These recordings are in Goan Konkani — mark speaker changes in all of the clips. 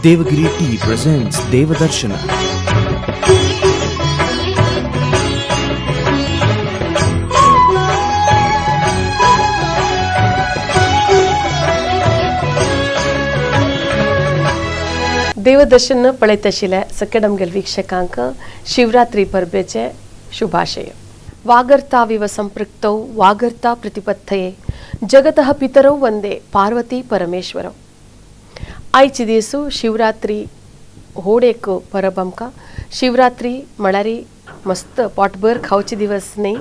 Speaker 1: Devagiri Tea presents Devadarshana.
Speaker 2: Devadarshan पळयतशिले सकडमगेल वीक्षकांक Shivratri परबेचे शुभाशय. वागर्ताविव संपृक्तौ वागर्ता प्रतिपत्तये जगतः पितरौ वंदे पार्वती परमेश्वरौ. आयचे दिसू शिवरात्री होड एक परब आमकां. शिवरात्री म्हळ्यार मस्त पोटभर खावचे दिवस न्ही.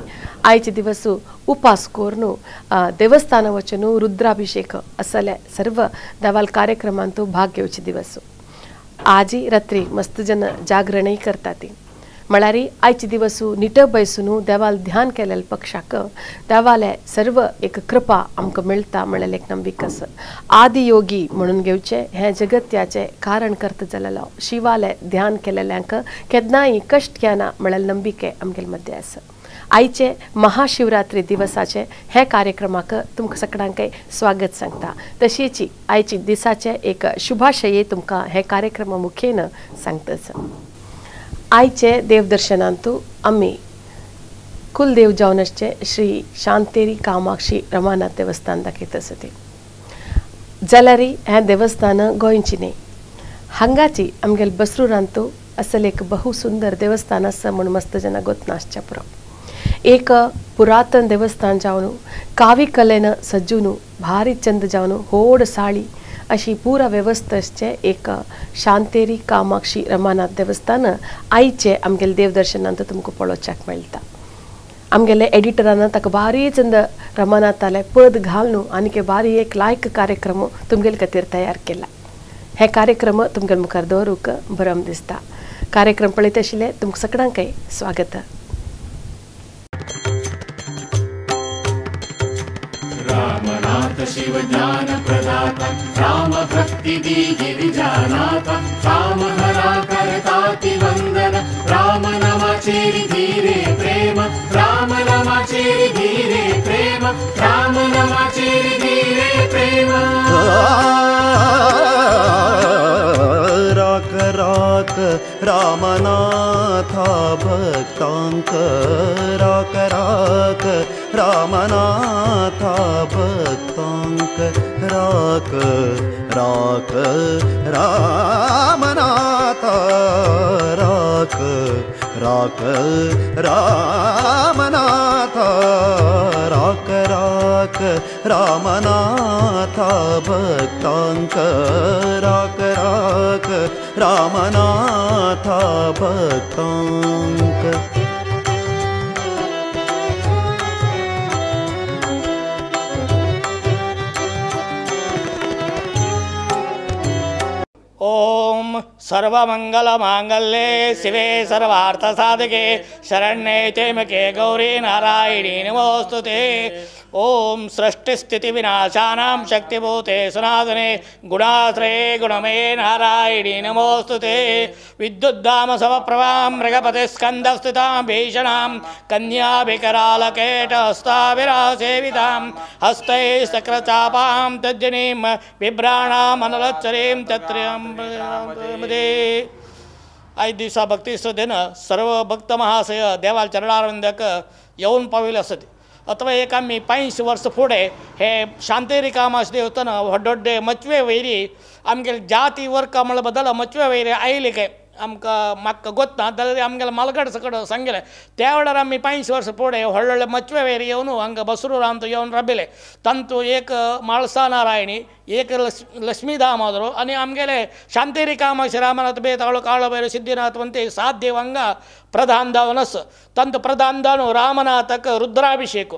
Speaker 2: आयचे दिवस उपास करून देवस्थाना वचून रुद्राभिषेक असले सर्व देवाल कार्यक्रमांत भाग घेवचे दिवस. आजी रात्री मस्त जन जागरणय करतात. म्हळ्यार आयचे दिवस निट बैसून देवाल ध्यान केलेले पक्षाक देवाले सर्व एक कृपा आमकां मेळटा म्हळ्यार एक नंबिका आसा. आदियोगी म्हणून घेवचे हें जगत्याचें कारण करता जालेलो शिवाले ध्यान केलेल्यांक केन्नाय कश्ट येना म्हळ्यार नंबिके आमगेले मदें आसा. आयचे महाशिवरात्री दिवसाचे हे कार्यक्रमाक तुमकां सगळ्यांकय स्वागत सांगता. तशेंच आयचे दिसाचे एक शुभाशय तुमकां हे कार्यक्रमा मुखेन सांगताच. आयचे देवदर्शनांतू आमी कुलदेव जावन आसचे श्री शांतेरी कामाक्षी रमानाथ देवस्थान दाखयत आसता. जाल्यार हें देवस्थान गोंयचें न्ही, हांगाची आमगेले बसरुरांतू असले एक बहु सुंदर देवस्थान आसा म्हूण मस्त जाणां गोत नासचें पुरो. एक पुरातन देवस्थान जावन कावी कलेन सज्जून भारी चंद जावन होड साळी अशी पुरा वेवस्था आसचें एक शांतेरी कामाक्षी रमानाथ देवस्थान आयचे आमगेले देवदर्शनांत तुमकां पळोवच्याक मेळटा. आमगेले एडिटरान ताका भारी चंद रमानाथाले पद घालून आनी भारी एक लायक कार्यक्रम तुमगेले खातीर तयार केला. हे कार्यक्रम तुमगेले मुखार दवरूंक बरम दिसता. कार्यक्रम पळयत आशिल्ले तुमकां सगळ्यांकय स्वागत.
Speaker 3: शिव ज्ञान प्रदाता राम भक्ति दी गिरिजानाथ राम हरा करताति वंदन राम नमाचेरि धीरे प्रेम राम नमाचेरि धीरे प्रेम राम नमाचेरि धीरे प्रेम.
Speaker 4: राक राक रामनाथा भक्तांक राक राक रामनाथा भक्तांक राक राक रामनाथा राक राक रामनाथा राक राक रामनाथा भक्तांक राक राक रामनाथा भक्तांक.
Speaker 5: ओम सर्वमंगलमांगल्ये शिवे सर्वार्थसाधके शरण्ये त्र्यंबके गौरी नारायणी नमोस्तुते. ओम सृष्टिस्थितिविनाशानां शक्तिभूते सनातने गुणाश्रये गुणमये नारायणी नमोस्तुते. विद्युद्धाम समप्रभां मृगपतिस्कन्दस्थितां भीषणां कन्याभिकरालकेटहस्ताभिरासेवितां हस्तैः तज्जनीं बिभ्राणामनलच्चरीं तत्र्यं. आयज दिसा भक्ती श्रद्धेन सर्व भक्त महाशय देवाल चरणारविंदक येवन पाविल्ले आसत. अथवा एक आमी 85 वर्स फुडें हे शांतेरी कामाक्षी देवस्थान व्हड व्हडले मचवे वैरी आमगेले जाती वर्ग म्हळ्या बदल मचवे वैरी आयले काय आमकां म्हाका गोतना जाल्यार आमगेले मालगड सकड सांगले. त्या वेळार आमी 85 वर्स फुडें व्हड व्हडले मचवे वैरी येवन हांगा बसरूरांत येवन राबिले. तांतू एक म्हाळसा नारायणी, एक लक्ष्मी दामोदर आनी आमगेले शांतेरी कामाक्षी रामनाथ बेताळो काळभैरव सिद्धिनाथ म्हणते 7 देव हांगा प्रधान जावन आसा. तांतू प्रधान जावन रामनाथाक रुद्राभिषेक,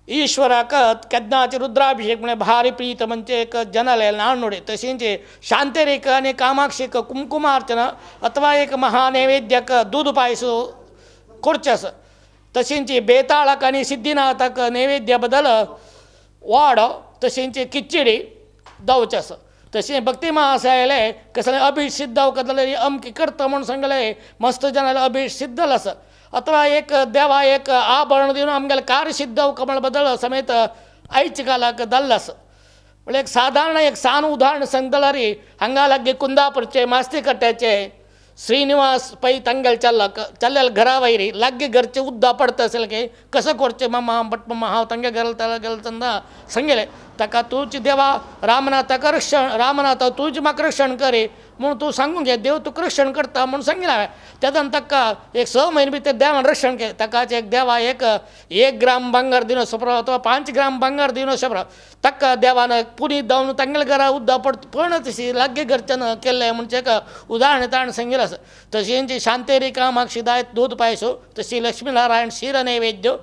Speaker 5: ईश्वराक केन्नाचे रुद्राभिषेक म्हळ्यार भारी प्रीत म्हणजे एक जनले नाडनुडी. तशेंच शांतेरीक आनी कामाक्षीक कुंकुमार्चना अथवा एक महानैवेद्यक दूद पायस करचें आसा. तशेंच बेताळाक आनी सिद्धिनाथाक नैवेद्य बदल वाडो तशेंच किचडी जावचें आसा. तशें भक्ती महाशयाले कसलें अभिषिद्ध जावंक अमकी करता म्हूण सांगलें मस्त जनाले अभिषिद्ध आसा. अथवा एक देवा एक आभरण दिवन आमगेले कार्यसिद्ध कमळ बदल समेत आयच्या कालाक जाल्लो आसा. म्हळ्यार एक सादारण एक सान उदाहरण सांगतल्यार हांगा लागीं कुंदापूरचे मास्ती कट्ट्याचे श्रीनिवास पै तांगेले चल्ला चल्लेले घरा वयरी लागीं घरचे उद्दा पडता आसले की कसं करचें मामा बट मामा हांव तांगे घरा गेलो तेन्ना सांगलें ताका तुजी देवा रामनाथाक रक्षण रामनाथा तुजी म्हाका रक्षण करी म्हूण तूं सांगूंक घे देव तुका रक्षण करता म्हूण सांगिल्लें हांवें. तेन्ना ताका एक 6 म्हयने भितर देवान रक्षण केलें. ताका एक देवा एक 1 ग्राम भांगर दिवन सोपरो अथवा 5 ग्राम भांगर दिवन सोपरो ताका देवान पुरी जावन तांगेल्या घरा उद्दा पडटा पण तशी लागीं घरच्यान केल्लें म्हणजे एक उदाहरण ताणें सांगिल्लें आसा. तशींच शांतेरी कामाक्षी दायत दूद पायसो तशी लक्ष्मीनारायण क्षीर नैवेद्य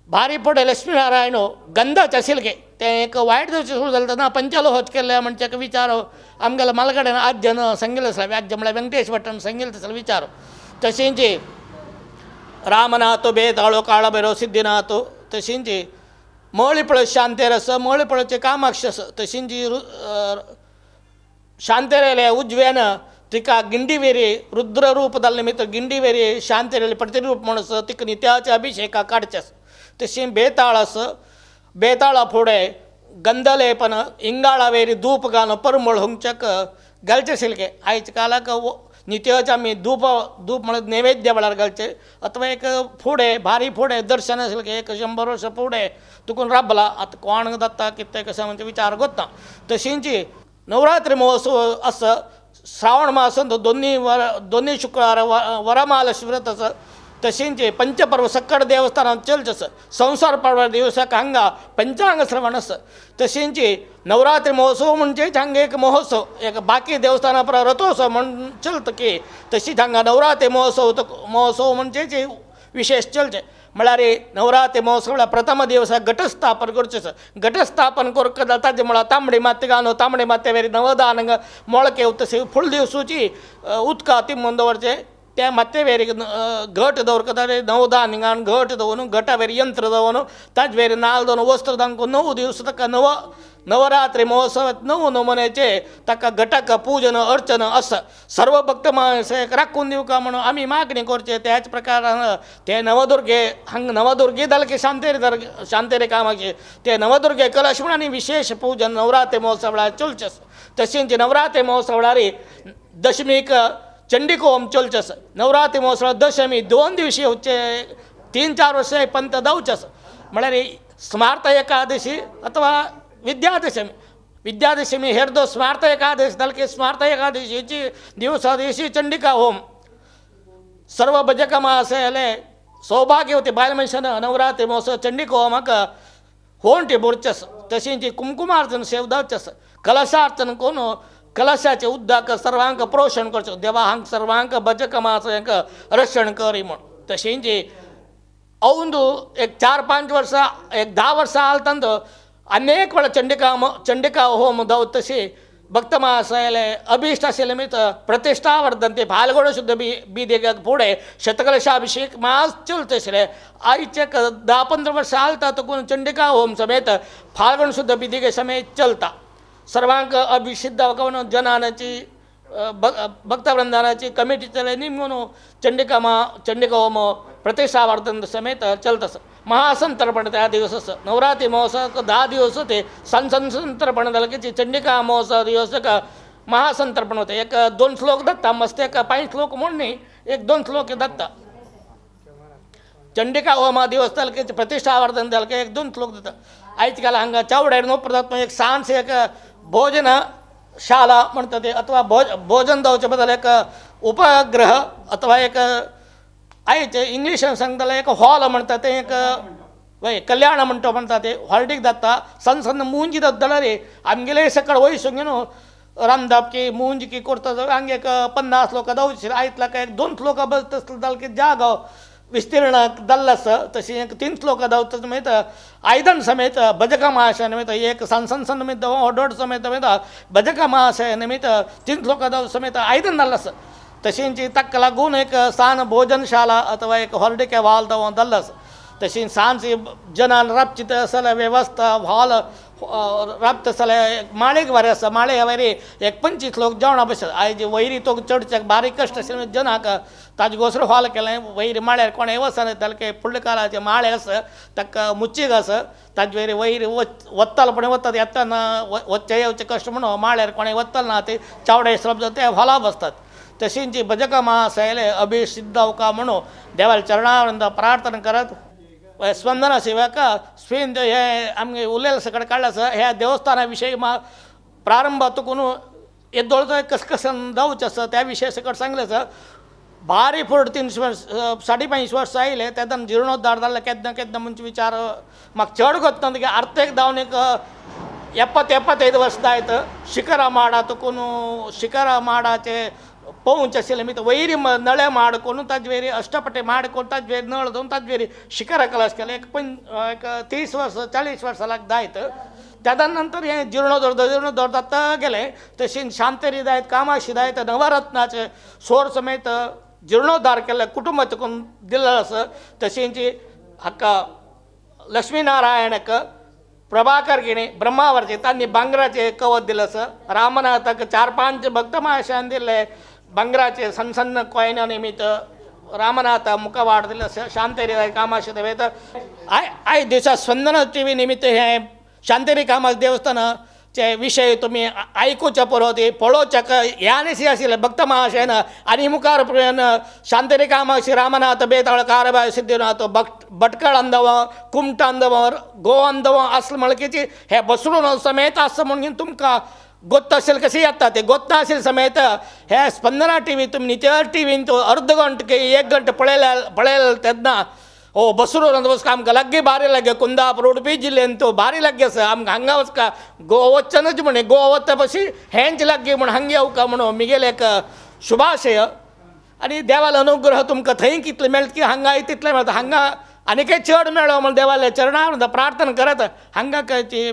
Speaker 5: भारी पडे लक्ष्मीनारायण गंधाचे आशिल्ले तें एक वायट दिवचे सुरू जालें तेन्ना पंचलोहच केल्लें म्हणजे एक विचार आमगेल्या मालकडेन आज्यान सांगिल्लें आसलें. आज्य म्हळ्यार वेंकटेश भट्टान सांगिल्लें तसलो विचार. तशेंच रामनाथ बेताळो काळभैरव सिद्धिनाथ तशेंच मळीपळ शांतेर आसा मळीपळचे कामाक्ष आसा. तशेंच शांतेरेले उजव्यान तिका गिंडीवेरी रुद्ररूप जाल्ले निमित्त गिंडीवेरी शांतेरेले प्रतिरूप म्हूण आसा तिका नित्याचे अभिषेका काडचें आसा. तशें बेताळ आसा बेताळा फुडें गंधलेपन इंगाळावेरी धूप घालून परमळ हुंगच्याक घालचें आशिल्लें. आयज कालाक नित्याचे आमी धूप धूप म्हळ्यार नैवेद्य वेळार घालचें अथवा एक फुडें भारी फुडें दर्शन आशिल्लें एक 100 वर्सां फुडें तुकून राबला आतां कोण जाता कितें कशें म्हणजे विचार करता. तशींच नवरात्री महोत्सव आसा श्रावण मासांत दोन्ही शुक्रार वरमालक्ष्मी व्रत आसा. तशेंच पंचपर्व सक्कड देवस्थानांत चलचें आसा. संवसार पर्व दिवसाक हांगा पंचांग श्रवण आसा. तशेंच नवरात्री महोत्सव म्हणजे हांगा एक महोत्सव एक बाकी देवस्थानां पर रथोत्सव म्हण चलता की तशीच हांगा नवरात्री महोत्सव महोत्सव म्हणजे विशेष चलचें. म्हळ्यार नवरात्री महोत्सव म्हळ्यार प्रथम दिवसा घटस्थापन करचें आसा. घटस्थापन करूंक ताजे म्हळ्यार तांबडी माती घालून तांबडी मातयेर नवदान मोळके तशें फुल दिवसूची उदकां तिंबून दवरचें त्या मातयेर घट दवरता नवदान घालून घट दवरून घटावेर यंत्र दवरून ताजे वयर नाल्ल दवरून वस्त्र तांकां 9 दिवस ताका नवरात्री महोत्सवात 9 नमुन्याचे ताका घटाक पूजन अर्चन आसा. सर्व भक्त माणसेक राखून दिवका म्हणून आमी मागणी करचे. त्याच प्रकारान ते नवदुर्गे हांगा नवदुर्गे जालें की शांतेर शांतेरे कामाचे ते नवदुर्गे कलश म्हणून आनी विशेष पूजन नवरात्री महोत्सव वेळार चलचें आसा. तशेंच नवरात्री महोत्सव वेळार दशमीक चंडिकोम चलचें आसा. नवरात्री महोत्सव दशमी 2 दिवशी येवचे 3-4 वर्सां पंत जावचें आसा. म्हळ्यार स्मार्त एकादशी अथवा विद्यादशमी विद्यादशमी हेरदो स्मार्त एकादशी जालें की स्मार्त एकादशीची दिवसा दिवशी चंडिका होम सर्व भजक महाशयाले सौभाग्यवती बायल मनशान नवरात्री महोत्सव चंडिका होमाक होंटी भरचें आसा. तशेंच कुमकुमार्चन सेव जावचें आसा. कलशार्चन करून कलशाचे उदक सर्वांक प्रोषण करचें देवा हांग सर्वांक भजक महाशयांक रक्षण करी म्हूण. तशेंच औंदू एक 4-5 वर्सां एक 10 वर्सां आलतांत अनेक वेळा चंडिका होम जावं तशी भक्त महाशयाले अभिष्ट आशिल्ले निमित्त प्रतिश्ठा वर्धन ते फाल्गुण शुद्ध बिदेगाक फुडें शतकलशाभिषेक मास चलता आशिल्लें. आयचे 10-15 वर्सां आलता तकून चंडिका होम समेत फाल्गुण शुद्ध बिदिगे समेत चलता. सर्वांक अभिषेक जावंक जनानाची भक्तवृंदानाची कमिटी चलय निमून चंडिका चंडिका होम प्रतिष्ठा वर्धन समेत चलता आसा. महासंतर्पण त्या दिवस आसा. नवरात्री महोत्सव 10 दिवस होते संतर्पण जालें की चंडिका महोत्सव दिवस महासंतर्पण होते. एक 2 श्लोक दत्ता मस्त एक 5 श्लोक म्हूण न्ही 1-2 श्लोक दत्ता. चंडिका होमा दिवस जालें की प्रतिष्ठा वर्धन जालें की 1-2 श्लोक दिता. आयज काल हांगा चावडेर न्हू प्रदार्थ एक सांज एक भोजन शाळा म्हणटा ते अथवा भोजन जावचे बदल एक उपग्रह अथवा एक आयज इंग्लिशान सांगताले एक हॉल म्हणटा तें एक वय कल्याण म्हणटा म्हणटा ते हॉल्डीक जाता सन्न सन्न मुंजी जाता जाल्यार आमगेले सकळ वयसून न्हू रांदप की मुंज की करता जाल्यार हांगा एक 50 लोकां जावचे आयतल्या काय 2 लोकां बस तसलो जालें की जागो विस्तीर्ण जाल्लो आसा. तशें एक 3 लोकां जावता समेत आयदन समेत भजका महाशय निमित्त एक सन सन सन निमित्त व्हड समेत भजका महाशय निमित्त 3 लोकां जावं समेत आयदन जाल्लो आसा. तशेंच ताका लागून एक सान भोजनशाला अथवा एक हॉलडिके हॉल जाल्लो आसा. तशी सांज जनान राबची आसल्यार वेवस्था हॉल राबता जाल्यार माळेक वारी आसा माळे वयरी एक 25 लोक जेवणा बसतात. आयज वयरी तो चडचे बारीक कश्ट आशिल्ले जनाक ताजे गोसरो हॉल केलें वयर माळ्यार कोणें वचना तालके फुडल्या काळाचे माळे आसा ताका मुचीक आसा ताजे वयर वयर वत्ताल पण वतात येतना वच्चे येवचे कश्ट म्हणून माळ्यार कोणें वत्तल ना ते चावडे सरप ते हॉला बसतात. तशींच जी भजका महाशयले अभिसिद्धवका म्हणून देवाल चरणावृंद प्रार्थना करत स्पंदना सेवका स्विंद हे आमगे उलयलें सकट काडलें आसा. ह्या देवस्थाना विशयी मा प्रारंभ तुकून येदोळचो कसकसन जावचें आसा त्या विशय सकट सांगलें आसा. भारी फुडें 3 वर्स 5.5 वर्सां आयले तेन्ना जिर्णोद्धार जाल्ले केन्ना केन्ना म्हणजे विचार म्हाका चड गोत्तना की अर्तेक धांवन एक 70-75 वर्सां जायत शिखरा माडा तुकून शिखरा माडाचे पोंच आशिल्ले मित वयरी नळे माड करून ताजे वयर अष्टपटे माड करून ताजे वयर नळ दवरून ताजे वयर शिखरा कलश केले एक 30 वर्सां 40 वर्सां लाग जायत. तेदा नंतर हें जिर्णोद्धार जाता गेलें. तशीं शांतरी जायत कामाक्षी जायत नवरत्नाचे सोर समेत जिर्णोद्धार केल्ले कुटुंब तुकून दिल्लें आसा. तशींच हाका लक्ष्मीनारायणक प्रभाकर गिणे ब्रह्मावरचे तांणी भांगराचे कवच दिलें आसा. रामनाथाक 4-5 भक्त महाशयान दिल्ले भांगराचे सन्न सन्न कॉयना निमित्त रामनाथ मुखवाड दिलें आसा. शांतेरी कामाक्षी देवता आयज दिसा स्पंदना टीव्ही निमित्त हें शांतेरी कामाक्षी देवस्थानाचे विशय तुमी आयकुचे परत पळोवच्याक ह्या आशिल्ले भक्त महाशयन आनी मुखार शांतेरी कामाक्षी रामनाथ बेताळ कारबाय सिद्धिनाथ भटकळ अंदव कुमट अंदव गो अंदव आसले म्हणकीची हे बसरून समेत आसा म्हणून तुमकां गोत्त असेल कशी येता ते गोत्त असेल समेत हे स्पंदना टीव्ही तुमी नित्य टीव्हीन तो अर्द घंट की 1 घंटे पळयले तेन्ना ओ बसरून वचका आमकां लागीं भारी लागीं कुंदापूर उडपी जिल्ल्यांत तो भारी लागीं आसा. आमकां हांगा वचका गोवा वचचेनूच म्हण गोवा वता पशी हेंच लागीं म्हण हांगा येवका म्हणून मिगेले एक शुभाशय आनी देवालो अनुग्रह तुमकां थंय कितलें मेळटा की हांगाय तितलें मेळटा. हांगा आनीकय चड मेळो म्हण देवाले चरणां प्रार्थना करत हांगा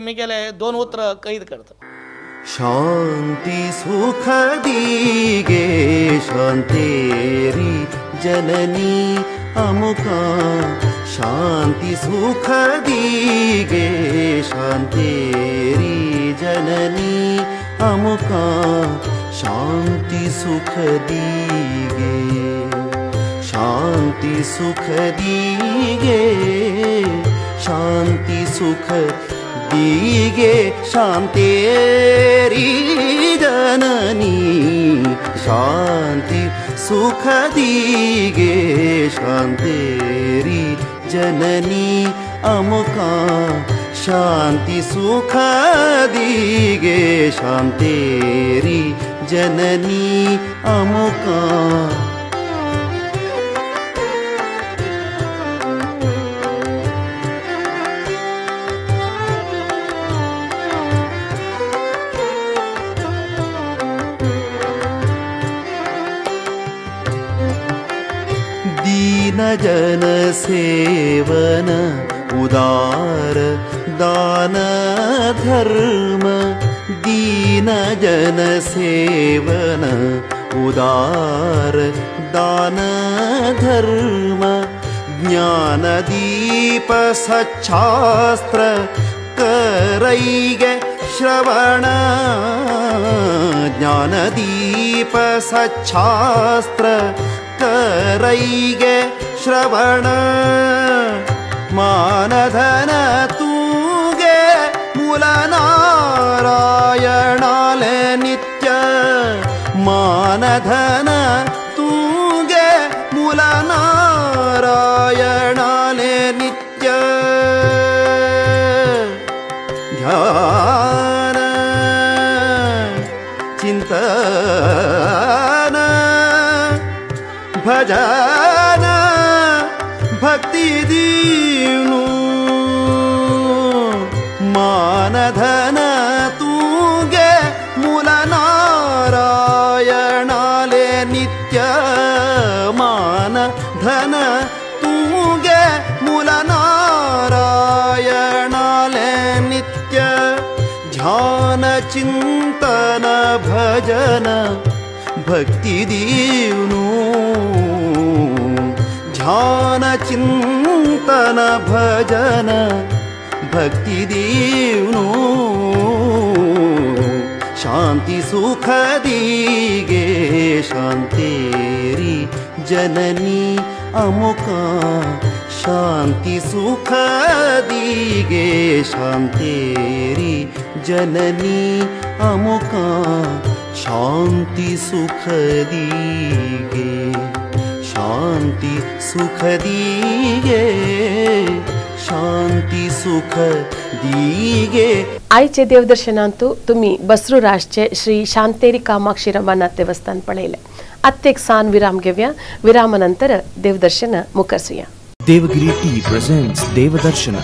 Speaker 5: मिगेले 2 उतरां कैद करता.
Speaker 4: शांति सुख दीगे शांतेरी जननी अमुका शांति सुख दीगे शांतेरी जननी अमुका शांति सुख दीगे शांति सुख दीगे शांति सुख दीगे शांतेरी जननी शांति सुख दीगे शांतेरी जननी अमुका शांति सुख दीगे शांतेरी जननी अमुका. जन सेवन उदार दान धर्म दीन जन सेवन उदार दान धर्म ज्ञानदीप सच्छास्त्र करैगे श्रवण ज्ञानदीप सच्छास्त्र करैगे श्रवण मानधन तूगे मूलनारायणाले नित्य मानधन तूगे मूलनारायणाले नित्य ध्यान चिंतन भजन भक्ति दीनु मानधन तूगे मूलनारायणाले नित्य मानधन तूगे मूलनारायणाले नित्य ध्यान चिंतन भजन भक्ति दीनु ध्यान चिंतन भजन भक्ती दीवनु शांति सुख दीगे शांतेरी जननी अमुका शांति सुख दीगे शांतेरी जननी अमुका शांति सुख दीगे शांति सुख दीगे शांति सुख दीगे।
Speaker 2: आयचे देवदर्शनांतु तुम्ही बसरूराजचे श्री शांतेरी कामाक्षी रमानाथ देवस्थान पळयले। आत्ता एक सान विराम घेवया, विरामानंतर देवदर्शन मुखरसुया।
Speaker 1: Devagiri tea presents Devdarshana.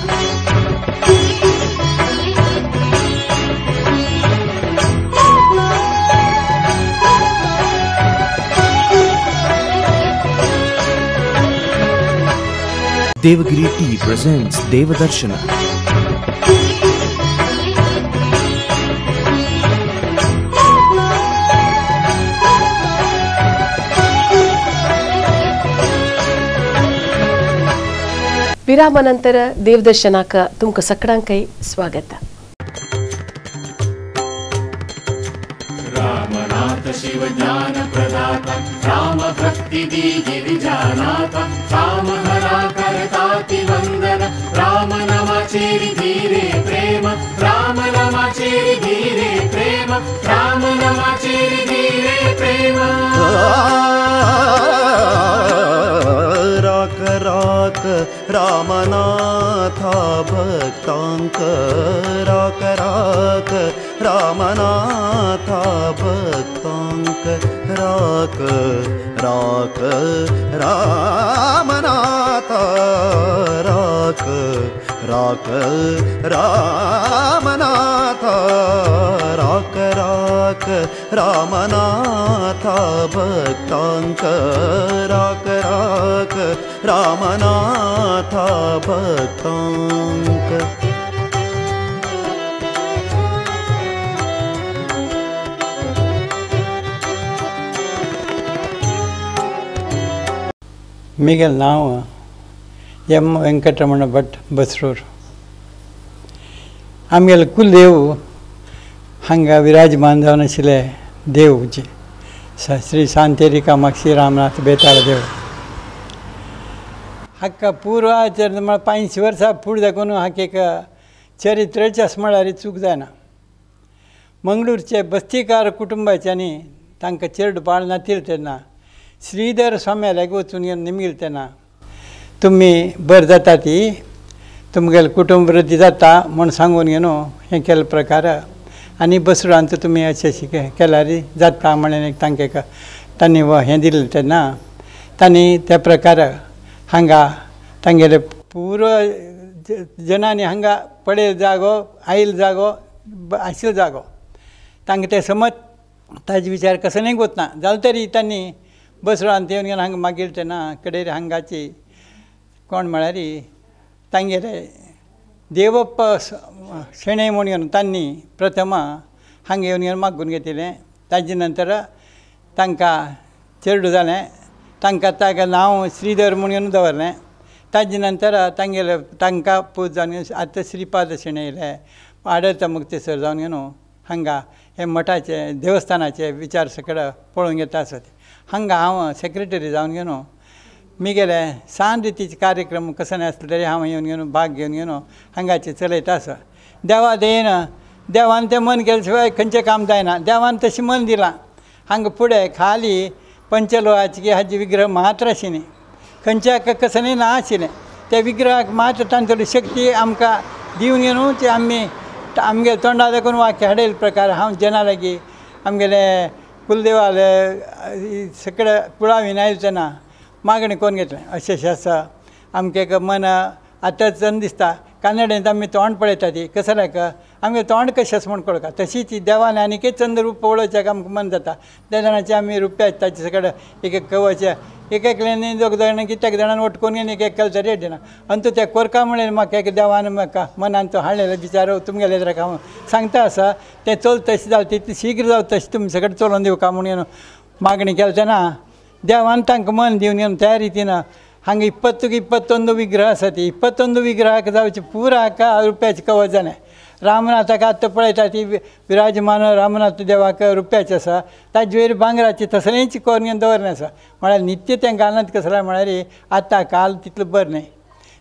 Speaker 1: Devagiri tea presents Devadarshana.
Speaker 2: विरामानंतर देवदर्शनाक तुमकां सगळ्यांकय स्वागत।
Speaker 3: रामनाथ शिव ज्ञान प्रदाता राम भक्ति दी गिरिजानाथ राम हरा करताति वंदन राम नमाचेरि धीरे प्रेम राम नमाचेरि धीरे प्रेम राम नमाचेरि धीरे प्रेम।
Speaker 4: राक राक रामनाथा भक्तांक राक राक रामनाथा भक्तांक राक राक रामनाथा राक राक रामनाथा राक राक रामनाथा भक्तांक राक राक रामनाथा भक्तांक।
Speaker 6: मिगेल नांव एम वेंकटरमण भट बसरूर। आमगेले कुलदेव हांगा विराजमान जावन आशिल्ले देव श्री शांतेरी कामाक्षी रामनाथ बेताळ देव। हाका पूर्वाचर म्हळ्यार 500 वर्सां फुडें दाखोवन हाका एक चरित्राचें अशें म्हळ्यार चूक जायना। मंगळूरचे बस्तीकार कुटुंबाच्यांनी तांकां चेरडूं बाळ नातिल्लें तेन्ना श्रीधर स्वाम्या लागीं वचून निमगिलें तेन्ना तुमी बरें जाता ती तुमगेलें कुटुंब वृद्धी जाता म्हूण सांगून न्हू हें केल्ले प्रकार आनी बसरूरांत तुमी अशें अशें केल्यार जाता म्हणून तांकां एक तांणी हें दिलें तेन्ना तांणी त्या प्रकार हांगा तांगेले पूर्व जनांनी हांगा पडेल जागो आयल जागो आशिल्लो जागो तांकां तें समज ताजे विचार कसो न्ही वतना जालें तरी तांणी बसरूरांत येवन हांगा मागीर तेन्ना कडेर हांगाची कोण म्हळ्यार तांगेले देवप्प शेणै म्हूण येवन तांणी प्रथम हांगा येवन येवन मागून घेतिल्लें। ताजे नंतर तांकां चेरडूं जालें तांकां ताका नांव श्रीधर म्हूण येवन दवरलें। ताजे नंतर तांगेले तांकां पूज जावन आतां श्रीपाद शेणै येयले आडत मुक्तेश्वर जावन न्हू हांगा हे मठाचे देवस्थानाचे विचार सगळे पळोवन घेता आसत। हांगा हांव सेक्रेटरी जावन न्हू मिगेले सान रितीचे कार्यक्रम कसो आसले तरी हांव येवन घेवन भाग घेवन घेवन हांगाचे चलयता आसा। देवा दयेन देवान तें मन केले शिवाय खंयचें काम जायना। देवान तशें मन दिलां हांगा फुडें खाली पंचलोहाचे हाजे विग्रह मात्र आशिल्ले खंयच्या कसो ना आशिल्लें त्या विग्रहाक मात्र तांतली शक्ती आमकां दिवन घेवन ते आमी आमगे तोंडा दाखोवन वाक्य हाडयले प्रकार हांव जना लागीं आमगेले कुलदेवाले सगळे कुळावीन आयले तेन्ना मागणें करून घेतलें अशें अशें आसा आमकां एक मन आतांच दिसता कानडेंत आमी तोंड पळयता ती कसो लायक आमगें तोंड कशें आसा म्हूण कळटा तशीच ती देवान आनीक चंद्र रूप पळोवच्याक आमकां मन जाता त्या जाणांचे आमी रुप्या ताचे सगळे एक एक कवच एक एकल्यानी दोग जाणां कित्याक जाणान वटकून घेवन एक एक केलें तरी दिना आनी त्या कोरका म्हणलें म्हाका एक देवान म्हाका मनान तो हाडलेलो बिचारो तुमगेले हांव सांगता आसा तें चल तशें जालें तितलें शीघ्र जावं तशें तुमी सगळें चलोवन दिवका म्हूण मागणी केलें तेन्ना देवान तांकां मन दिवन घेवन त्या रितीन हांगा 20-21 विग्रह आसा ती 21 विग्रहाक जावचे पुरा हाका रुप्याचें कवच जालें. रामनाथाक आतां पळयता ती विराजमान रामनाथ देवाक रुप्याचें आसा ताजे वयर भांगराचें तसलेंच करून घेवन दवरलें आसा. म्हळ्यार नित्य तें घालनात कसलें म्हळ्यार आतां काल तितलो बरें न्हय.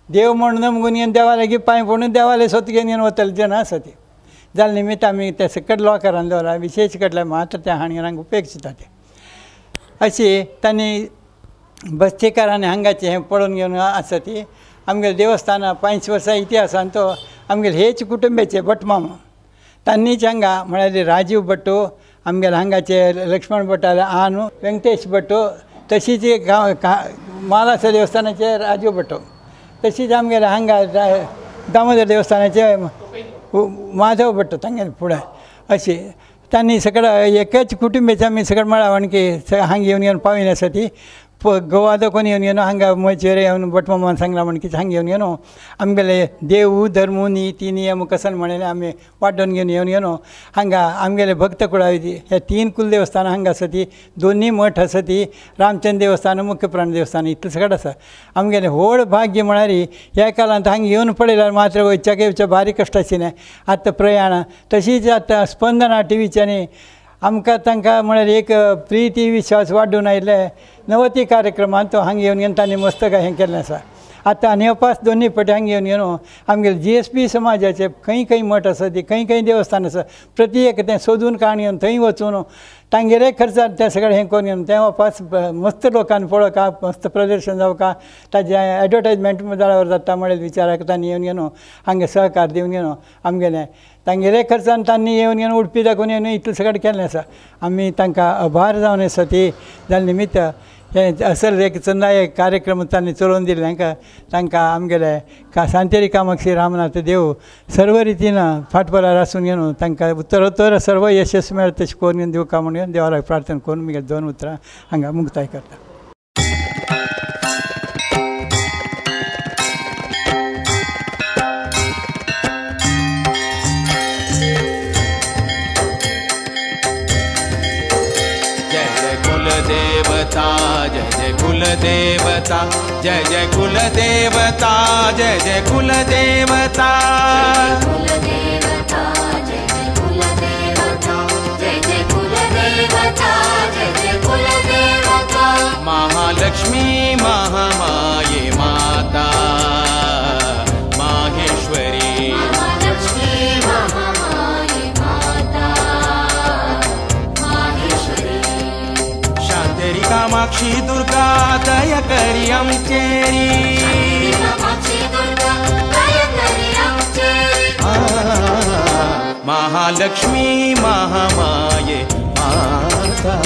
Speaker 6: देव म्हण नमगून घेवन देवा लागीं पांय पडून देवाले सोत घेवन घेवन वतले जन आसा ती जाल्या निमित्त आमी ते सकट लॉकरान दवरला विशेश कडल्या मात्र त्या हाणगेरांक उपेक्षिता ते अशी तांणी बस्तीकारांनी हांगाचें हें पळोवन घेवन आसा ती आमगेले देवस्थान 5 वर्सां इतिहासान तो आमगेले हेच कुटुंबाचे भटमामा तांणीच हांगा म्हळ्यार राजीव भट्टो आमगेले हांगाचे लक्ष्मण भट्टाले आनु वेंकटेश भट्टो तशीच गांव मालासा देवस्थानाचे राजीव भट्टो तशीच आमगेले हांगा दामोदर देवस्थानाचे माधव भट्टो तांगेले फुडें अशी तांणी सगळं एकाच कुटुंबाचे आमी सगळं मळा वणकी हांगा येवन येवन पाविल्ले आसा ती गोवा दाखोवन येवन येवन हांगा मचेर येवन भटमामान सांगला म्हण की हांगा येवन येवन आमगेले देव धर्म नीती नियम कसन म्हणले आमी वाडोवन घेवन येवन येवन हांगा आमगेले भक्त कुळावी हे 3 कुलदेवस्थानां हांगा आसा ती दोनी मठ आसा ती रामचंद्र देवस्थान मुख्य प्राण देवस्थान इतलें सगळें आसा. आमगेलें व्हड भाग्य म्हळ्यार ह्या काळांत हांगा येवन पळयल्यार मात्र वयच्याक येवच्या बारीक कश्ट आशिल्लें आतां प्रयाण तशीच आतां स्पंदना टिवीच्यानी आमकां तांकां म्हळ्यार एक प्रिती विश्वास वाडून आयिल्ले नवती कार्यक्रमांत तो हांगा येवन घेवन तांणी मस्त हें केल्लें आसा. आतां आनी अपास दोनूय पटी हांगा येवन घेवन आमगेले GSP समाजाचे खंय खंय मठ आसा ती खंय खंय देवस्थान आसा प्रति एक तें सोदून काडून घेवन थंय वचून तांगेले खर्चान तें सगळें हें करून घेवन तें वापास मस्त लोकांनी पळोवका मस्त प्रदर्शन जावका ताजें एडवर्टायजमेंट जाळावर जाता म्हळ्यार विचाराक तांणी येवन घेवन हांगा सहकार दिवन घेवन आमगेलें तांगेले खर्चान तांणी येवन घेवन उडपी दाखोवन येवन इतलें सगळें केल्लें आसा. आमी तांकां आभार जावन आसा ती जाल्या निमित्त हें असल एक चंदाय कार्यक्रम तांणी चलोवन दिल्ले हांकां तांकां आमगेले सांतेरी कामाक्षी रामनाथ देव सर्व रितीन फाटबळार आसून घेवन तांकां उत्तरोत्तर सर्व यशस्वी मेळटा तशें करून घेवन दिवका म्हणून देवाक प्रार्थना करून म्हगेले 2 उतरां हांगा मुक्ताय करता.
Speaker 7: देवता जय जय कुलदेवता जय जय कुलदेवता जय जय कुलदेवता
Speaker 8: कुलदेवता जय जय कुलदेवता जय जय कुलदेवता जय जय कुलदेवता
Speaker 7: महालक्ष्मी महामाये माता माहेश्वरी
Speaker 8: महालक्ष्मी महामाये माता माहेश्वरी
Speaker 7: शांतेरी कामाक्षी दुर्गा दया करी आमचेरी
Speaker 8: कामाक्षी दुर्गा दया करी आमचेरी
Speaker 7: महालक्ष्मी महामाये माता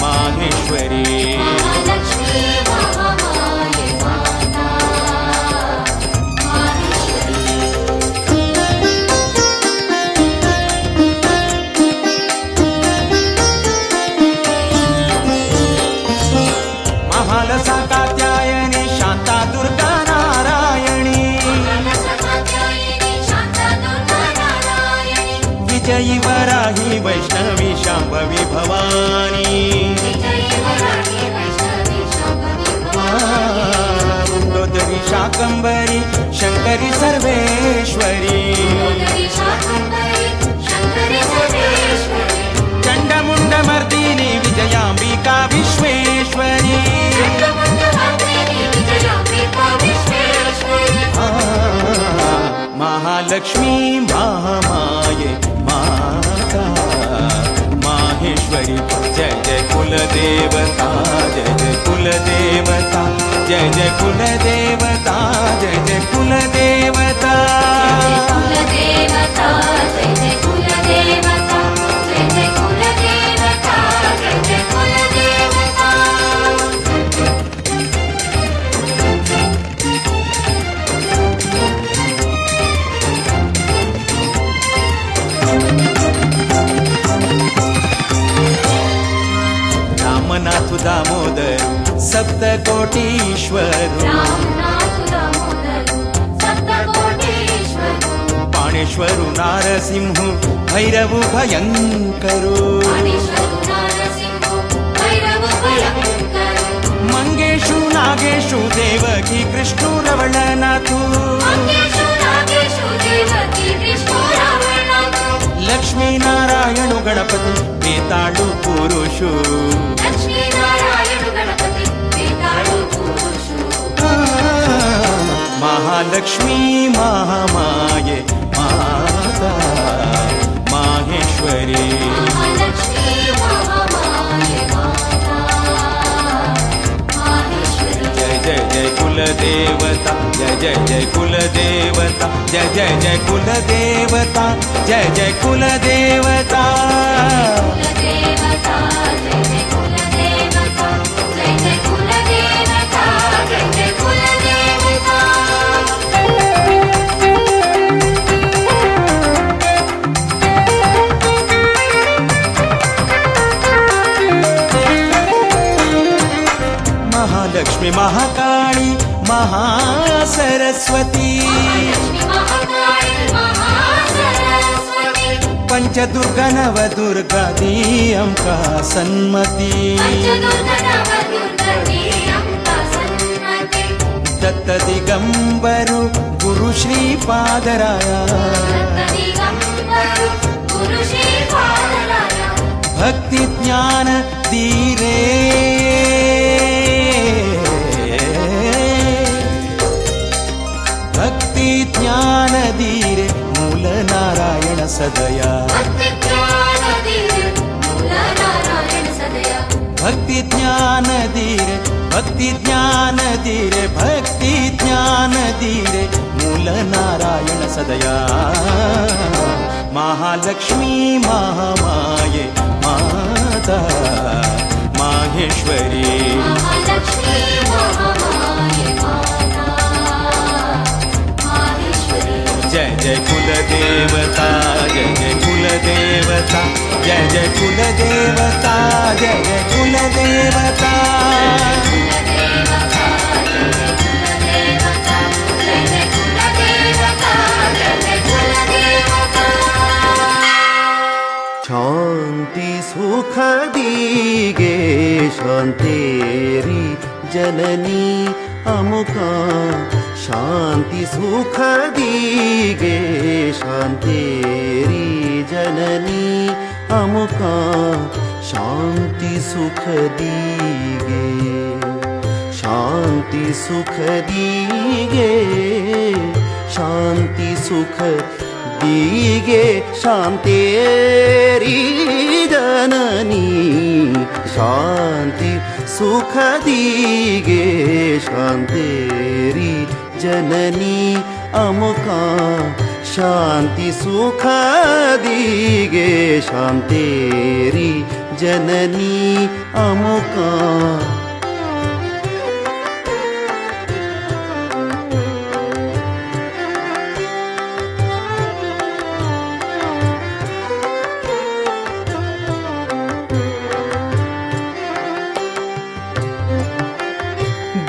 Speaker 7: माहेश्वरी
Speaker 8: महालक्ष्मी महामाये माता माहेश्वरी.
Speaker 7: महालसा कात्यायनी शांता दुर्गा नारायणी
Speaker 8: शांता दुर्गा नारायणी
Speaker 7: विजयी वराही वैष्णवी शांभवी भवानी कुंडोदरी शाकंबरी शंकरी सर्वेश्वरी चंडमुंड मर्दिनी विजयांबिका विश्वेश्वरी महालक्ष्मी महामाये माता माहेश्वरी जय जय कुलदेवता जय जय कुलदेवता जय जय कुलदेवता जय जय कुलदेवता
Speaker 8: कुलदेवता जय जय कुलदेवता जय जय कुलदेवता जय जय कुलदेवता.
Speaker 7: रामनाथ दामोदर सप्तकोटीश्वर
Speaker 8: रामनाथ दामोदर सप्तकोटीश्वर
Speaker 7: पाणेश्वर नारसिंह भैरव भयंकरो
Speaker 8: पाणेश्वर नारसिंह भैरव भयंकर
Speaker 7: मंगेशु नागेशु पुरुषु
Speaker 8: लक्ष्मी नारायण गणपति बेताळु पुरुषु
Speaker 7: महालक्ष्मी महामाये माता माहेश्वरी
Speaker 8: महालक्ष्मी महामाये माता माहेश्वरी
Speaker 7: जय जय जय कुलदेवता जय जय जय कुलदेवता जय जय जय कुलदेवता जय जय कुलदेवता
Speaker 8: कुलदेवता जय जय कुलदेवता जय जय कुलदेवता जय जय कुलदेवता
Speaker 7: महालक्ष्मी महाकाली महासरस्वती
Speaker 8: महालक्ष्मी महाकाली महासरस्वती
Speaker 7: पंचदुर्गा नवदुर्गा दी अम्का सन्मति
Speaker 8: पंचदुर्गा नवदुर्गा दी अम्का सन्मति
Speaker 7: दत्त दिगंबरु गुरु श्रीपादराया
Speaker 8: दत्त दिगंबरु गुरु श्रीपादराया
Speaker 7: भक्ति ज्ञान दीरे भक्ति ज्ञान दीरे मूल नारायण सदया
Speaker 8: भक्ति ज्ञान दीरे मूल नारायण सदया
Speaker 7: भक्ति ज्ञान दीरे भक्ति ज्ञान दीरे भक्ति ज्ञान दीरे मूल नारायण सदया महालक्ष्मी महामाये माता माहेश्वरी
Speaker 8: महालक्ष्मी महामाये माता माहेश्वरी
Speaker 7: जय जय कुलदेवता जय जय कुलदेवता जय जय कुलदेवता जय जय कुलदेवता
Speaker 8: कुलदेवता जय जय कुलदेवता जय जय कुलदेवता जय जय कुलदेवता
Speaker 4: शांति सुख दीगे शांतेरी जननी अमुका शांति सुख दीगे शांतेरी जननी अमुका शांति सुख दीगे शांति सुख दीगे शांति सुख दीगे शांतेरी जननी शांति सुख दीगे शांतेरी जननी अमुका शांति सुख दीगे शांतेरी जननी अमुका।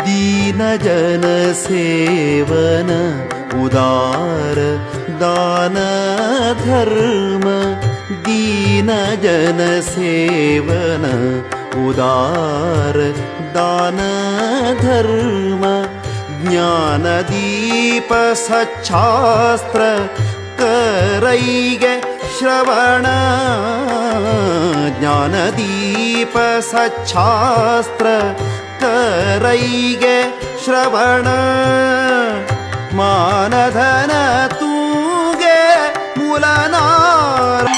Speaker 4: दीन जन सेवन उदार दान धर्म दीन जन सेवन उदार दान धर्म ज्ञान दीप सच्छास्त्र करैगे श्रवण ज्ञान दीप सच्छास्त्र करैगे श्रवण मानधन तूगे मूलनार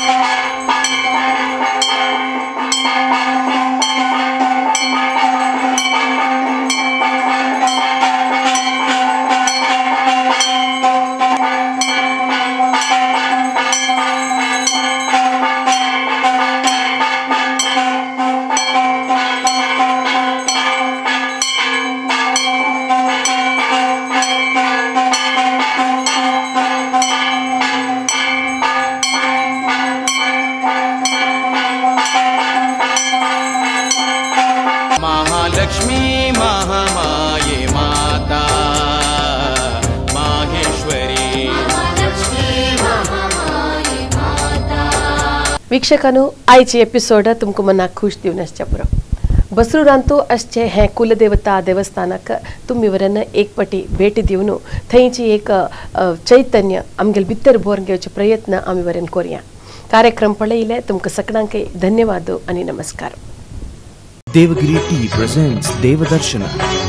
Speaker 7: महालक्ष्मी महामाये माता माहेश्वरी
Speaker 8: महालक्ष्मी महामाये माता।
Speaker 2: वीक्षकांनो आयची एपिसोड तुमकां मनाक खुश दिवन आसच्या पुरो। बसरूरांतू आसचे हें कुलदेवता देवस्थानाक तुमी वरन एक पटी भेट दिवन थंयची एक चैतन्य आमगेले भितर भरून घेवचे प्रयत्न आमी वरेन करुया। कार्यक्रम पळयले तुमकां सगळ्यांक धन्यवाद आनी नमस्कार।
Speaker 1: Devagiri Tea presents Devadarshana.